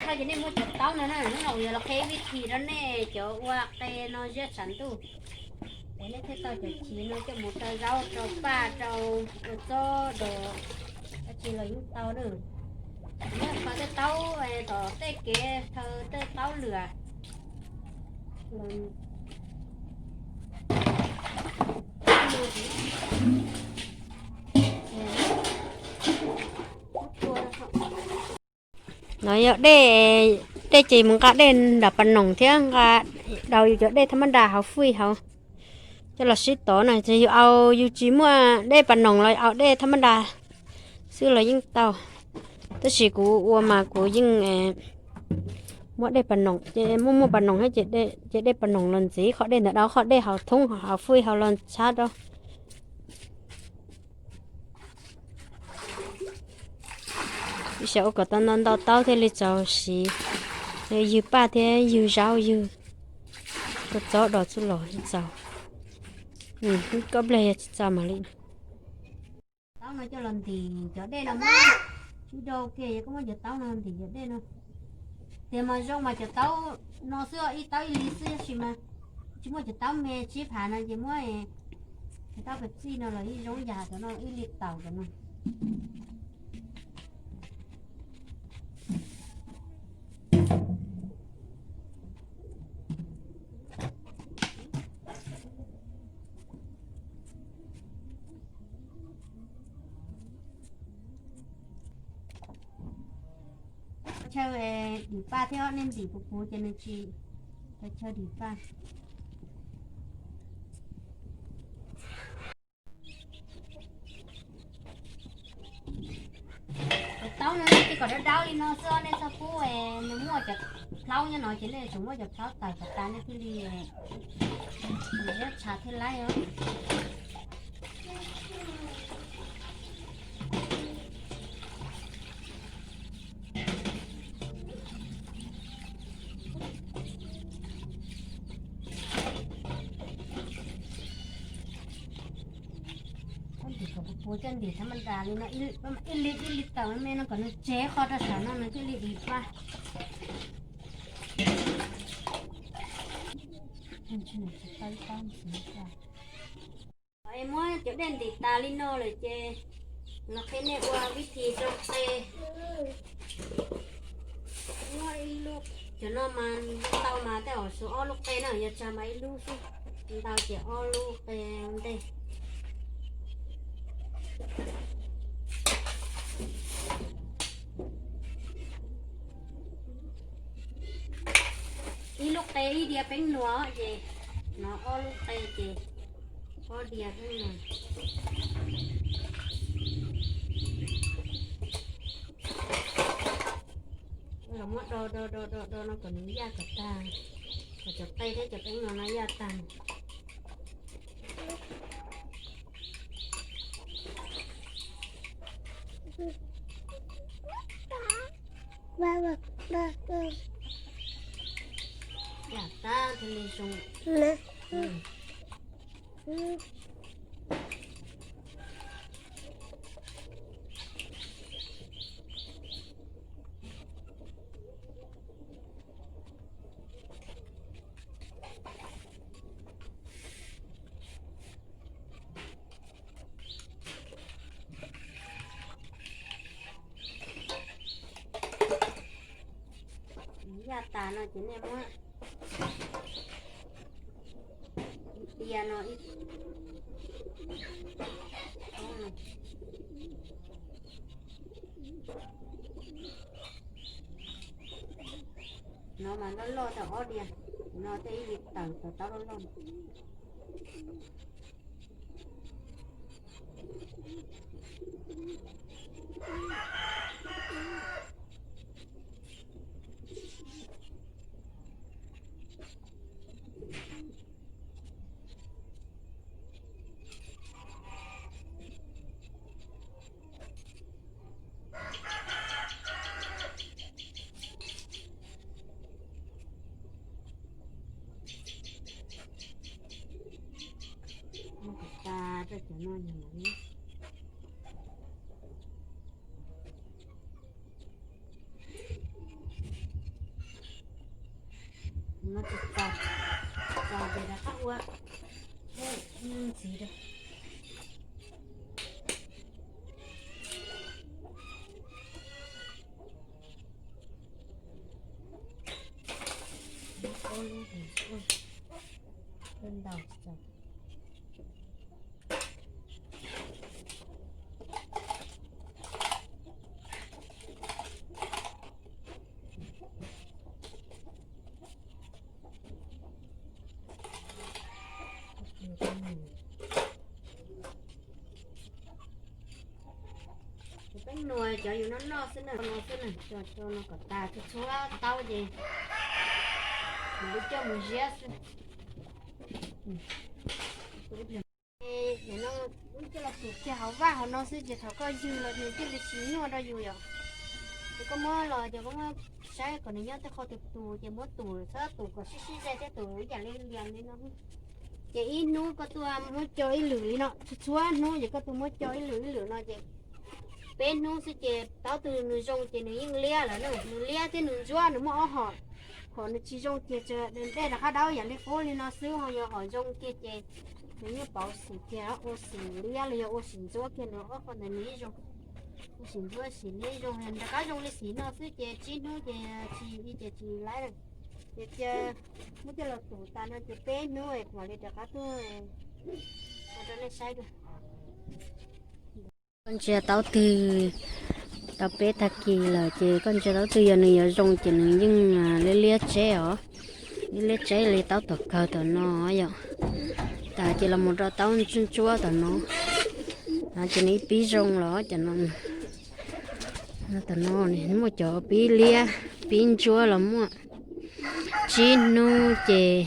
Ces nej muab cov taub no na, hnub no kuv yuav los qhia vib thi rau nej cov ua qe no ziab tshav ntuj. Ces nej thiaj tau cov chiv no coj mus rau zaub, rau paj, rau ua txob, rau dab tsi los yeej tau na. Nyob qhov tej taub tom tej kev chaw tej taub lwm. No yog dej, dej ces mus nqa dej nram pas noom thiab nqa daus yus cov dej thab mab nra hauv fij hauv coj los sib tov na. Ces yus au, yus tsis muaj dej pas noom los au dej thab mab nra xwb los yeej tau. Tab sis kuv ua mas kuv yeej muab dej pas noom, ces muaj muaj pas noom thiab ces dej pas noom los ntxiv qhov dej ntawd rau qhov dej hauv thoob hauv fij hauv los tshab rau. Ib xyaum ua kom tau ntau ntau taub thiaj li txaus siv, ywg paj thiab ywg zaub ywg ua txob dos txuj lom txaus. Kob nplej yog tsis txaus mam li. Taub no coj los ntim cov dej no mas, ib do ke yog koj muab cov taub no ntim cov dej no. Tias mas zoo mas cov taub no xwb, ib taub ib li xwb, tab sis mas tsis muaj cov taub me tsib phav no ces muab cov taub Pepsi no los yeej zoo yam cov no ib li tawm cov no. Chaw dim paj thiab nej ntim puv puv ces nws tsis, chaw dim paj. Cov taub no nej cia kom dawb dawb li no xwb, nej txhob pub, nws muaj cov plhaub nyob no ces nej tsum muab cov plhaub tawm kom tas nej thiaj li, ziab tshav thiaj laib os. Ntim kom puv puv coj ntim thab mab nra li no, ib li ib li tawm me me no kom nws tseg qhov rau saum no nws thiaj li dim paj. Muab cov dej ntim tas li no lawm ces los qhia nej ua vib thi rau qe. Muab ib lub, cov no mas tau mas tej zaum xu ob lub qe na, yog tsawg mas ib lub xwb, ntau ces ob lub qe ntej. Ib lub qe ib diav peeb nuas ces, no ob lub qe ces ob diav peeb nuas. Los muab do do do do do no kom nws yaj kom tag, kom cov qe thiab cov peeb nuas no yaj tag. Yaj tag thiaj li zoo. Yaj tas no ces nej muab ib diav no ib, no mas loj loj tau ob diav, no tej ib li tawm tau taub loj loj. Muab kom tas rau cov no yog lawv. No tsis txaus, txaus ces rov qab ua ntxiv rau. Peb nuas cov yus noj noj xwb na, no xwb na, tso tso no kom tas txhua txhua taub ces kuv coj mus ziab xwb. Nim no wb coj los tus kiag hauv vaj hauv no xwb ces thaum koj ywg los nws thiaj li tsis nyuaj rau yus yom. Ces koj muab los ces koj muab saib kom nws nyob tej qho tus tus ces muab tus txhob tus kom sib sib ze thiab tus ib yam li lias li no. Ces ib hnub koj tuaj muab co ib lwm li no, txhua txhua hnub ces koj tuaj muab co ib lwm ib lwm no ces peb hnub xwb ces taub twg nws zoo ces nws yeej liab lawm na, nws liab thiab nws ntsuab nws muaj ob hom. Hom nws tsis zoo ces dej rov qab daub yam li qub li no xwb, ho yog hom zoo kiag ces nws yeej pauv xim kiag, ua xim liab los yog ua xim ntsuab kiag nws ob qho ntawd nws yeej zoo. Ua xim ntsuab xim liab zoo, rov qab zoo li xim no xwb ces tsib hnub ces tsis, ces tsis laib lawm. Ces cia muab coj los tus tas no ces peb hnub mam li rov qab tuaj ua rau nej saib dua. Koj ntsia taub twg tau peb tag kis lawm ces koj ntsia taub twg yog nws yuav zoo ces nws yeej liab liab tseb os. Liab liab tseb li taub tom kawg tom no yom. Tas ces los mus rau taub ntsuab ntsuab tom no. Ces nws ib pib zoo los cov no. Tom no muaj cov pib liab pib ntsuab los muaj. Tsib hnub ces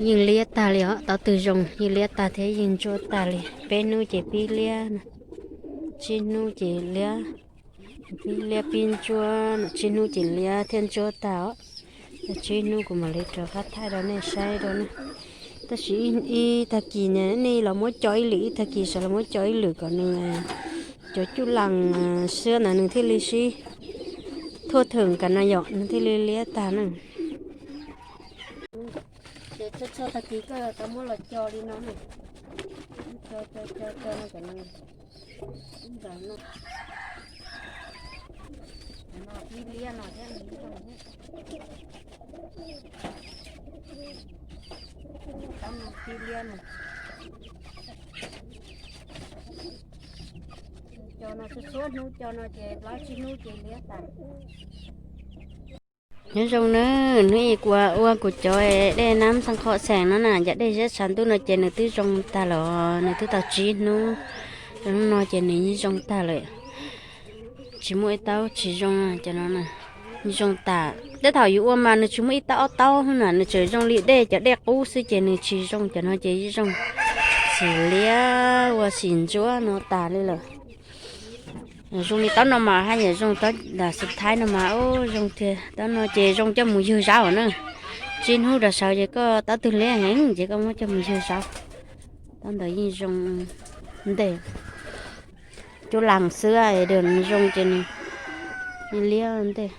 yeej liab tag li os, taub twg zoo yeej liab tag thiab yeej ntsuab tag li. Peb hnub ces pib liab, tsib hnub ces liab, pib liab pib ntsuab, tsib hnub ces liab thiab ntsuab tag os. Tsib hnub kuv mam li rov qab thaij rau nej saib rau na. Tab sis ib tag kis nej los muab co ib lwm, ib tag kis sawv los muab co ib lwm kom nws cov cuj laas xwb ntawd nws thiaj li sib thuaj theem kam no yom, nws thiaj li liab tag na. Ces txhua txhua tag kis koj tau muab los co li no na. Co co co co no kom nws ntawd no. No pib liab no thiab, tab no pib liab no. Co no txhua txhua hnub co no ces plaub tsib hnub ces liab tas. Nyob zoo nawb, hnub ib kuv ua kuv cov dej nab xeev qhov xeem no na, cov dej ziab tshav ntuj no ces nws twb zoo tag lawm, nws twb tau tsib hnub, hnub no ces nws yeej zoo tag lawm. Tsis muaj ib taub tsis zoo cov no na, zoo tas. Tej thaum yus ua mas nws tsis muaj ib taub ob taub na, nws tseem zoo li dej, cov dej qub xwb ces nws tsis zoo, cov no ces yeej zoo. Xim liab ua xim ntsuab no tas li lawm. Zoo li taub no mas haj yam zoo, taub xub thaib no mas zoo tiag. Taub no ces zoo coj mus ywg zaub na. Tsib hnub rau saud ces koj taub twg liab heev ces koj muab coj mus ywg zaub. Taub ntawd yeej zoo ntej. Cuj laas xwb es zoo ces nws liab ntej.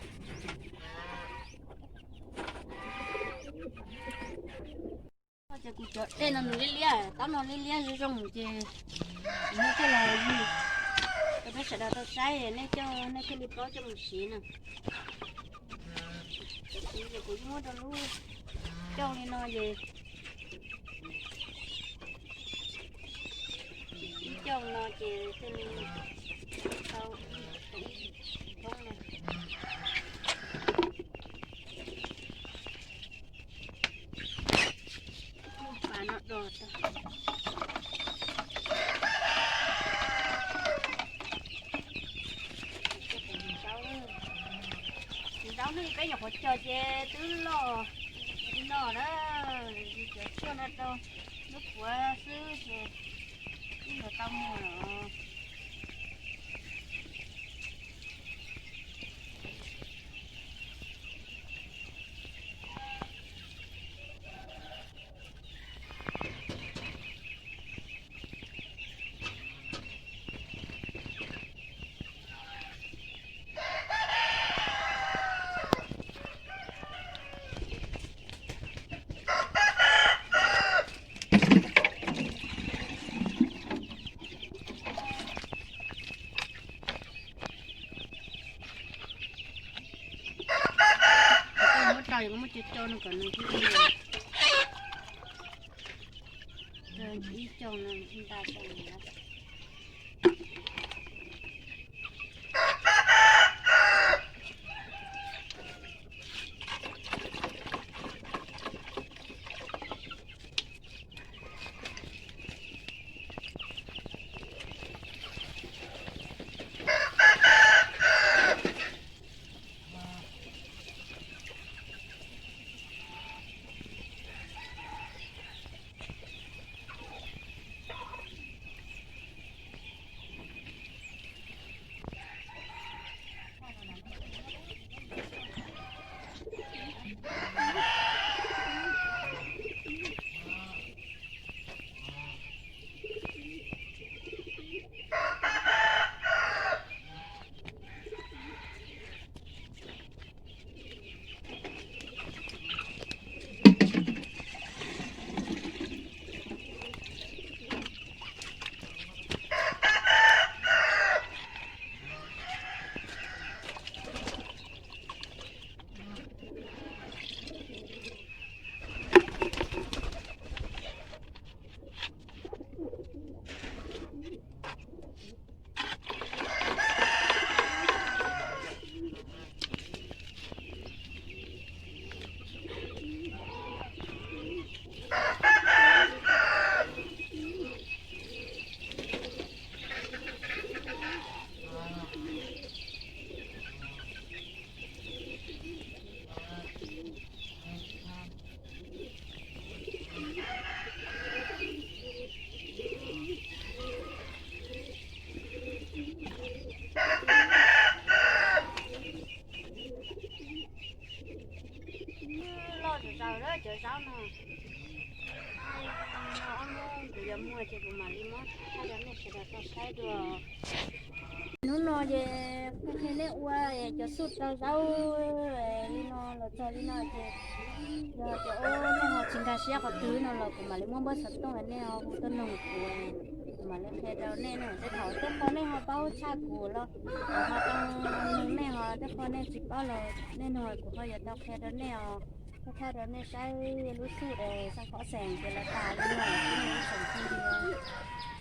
Ces kuv cov dej no nws liab liab, taub no liab liab zoo zoo ces kuv muab coj los ywg rau peb sawv daws tau saib, nej coj, nej thiaj li paub coj mus siv na. Kuv yeej muab rau lub cauj li no ces ib cauj no ces thiaj li tau ib thoob no. Pas no do tau. Zaub ne, peb nyuam qhuav cog ces twb loj li no na, cov tshuaj no rau lub puav xwb ces twb yuav tau muag lawm. Muab cov cov no kom nws ib co no nta cov no. Loj zom zaws lawm cov zaub no. Ob hnub kuv yuav muag ces kuv mam li muab thaij rau nej sawv daws tau saib dua. Hnub no ces kuv qhia nej ua cov xuj rau zaub li no los txog li no ces yog tias nej ho tsis nkag siab qhov twg no los kuv mam li muab npawb xov tooj nej ho hu tuaj noog kuv, kuv mam li qhia rau nej no. Tej thaum tej qho nej ho paub tshaj kuv los ho tau noog nej, ho tej qho nej tsis paub los nej noog kuv ho yuav tau qhia rau nej os. Thaij thaij rau nej saib lub xuj es xab qhov xeem ces lawv tas li no, ib tsoom phooj ywg.